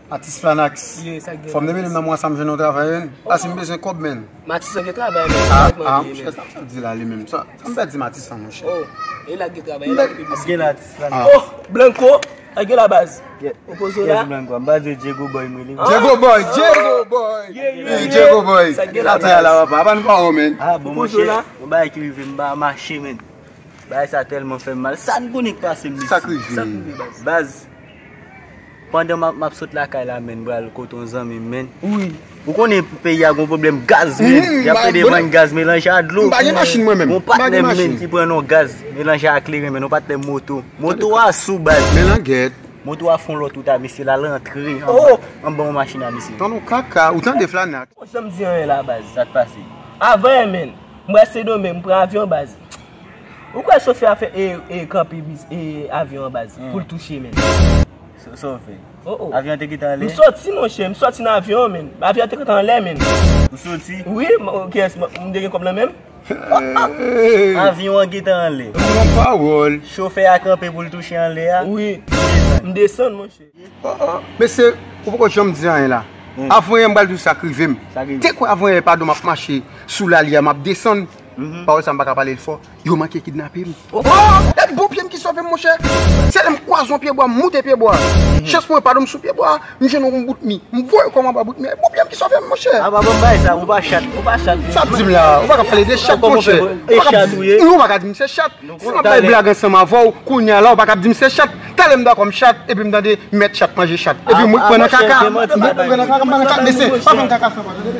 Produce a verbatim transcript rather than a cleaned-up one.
Atis Flanax. Ye, sa k gen? Fò m depi nan mwa sa m jwenn yon travay, wi. Paske m bezwen kòb, menn. Matis lan gen travay, menn. Ah, ah, monchè, sa m di la li menm. Sa, sa m pèdi Matis lan, monchè. Oh, e la gen travay, e la gen piblisite. Gen Atis Flanax. Oh, Blanco, sa k gen la baz? Opozo la? Blanco, m pa di Diego Boy, m rele. Diego Boy, Diego Boy. Ye, ye, ye. Diego Boy. Sa k gen la baz? Atè la, papa, pa n pa wè, menn. Ah, bon, monchè, yon bagay ki rive m pa mache, menn. Bagay sa tèlman fè m mal. Sa n konnen k pase m, mesye. Sa k rive? Sa k rive, baz? Baz, pandan m ap, m ap sot lakay la, menn, m pral kote yon zanmi m, menn. Wi. Ou konnen peyi a gon pwoblèm gaz, menn. Y ap plede vann gaz melanje a dlo. M pa gen machin, mwen menm. Gon patnè m, menn, ki pran yon gaz melanje a kleren, menn, yon patnè moto. Moto a sou, baz. Men langèt. Moto a fè yon lòt wout a misye, l al rantre anba, anba yon machin a misye. Tann yon kaka, ou tande Flanax? Ou janm di anyen la, baz. Sa k pase? Avan, menn, m pral Sendomeng, m pran avyon, baz. Ou kwè chofè a fè e, e kanpe bis, e avyon an, baz, pou l touche, menn? Sa, sa w fè? Oh, oh. Avyon an te gentan anlè? M soti, monchè, m soti nan avyon an, menn. Avyon an te gentan anlè, menn. Ou soti? Wi, m, kiyès, m, m te gen kòb nan men m? Avyon an gentan anlè. Yon pawòl. Chofè a kanpe pou l touche anlè a? Wi. M desann, monchè. Oh, oh. Mesye, ou poko janm di anyen la. Avan yè m pral di w sa k rive m. Sa k rive? Te kwè avan yè pa dò m ap mache sou lalye a, m ap desann. Pawòl sa m pa ka pale l fò. Yo manke kidnape m. Oh, e bon pye m ki sove m, monchè. Se lè m kwaze yon pyebwa, m moute pyebwa. Chans mwen, pa dò m sou pyebwa, m jwenn yon bout mi. M voye kò m anba bout mi. E bon pye m ki sove m, monchè. Ah, pa bon bagay sa, ou pa chat, ou pa chat. Sa ap di m la, ou pa ka pale de chat, monchè. Ou pa ka di m se chat. Si m ap bay blag ansanm avè w, kounye a la, ou pa ka di m se chat. Talè m dakò m chat, epi m tande mèt chat manje chat. Epi mwen pran nan kaka. Mwen pran nan kaka, m pran nan kaka, mesye, pa fè m kaka sa, tande.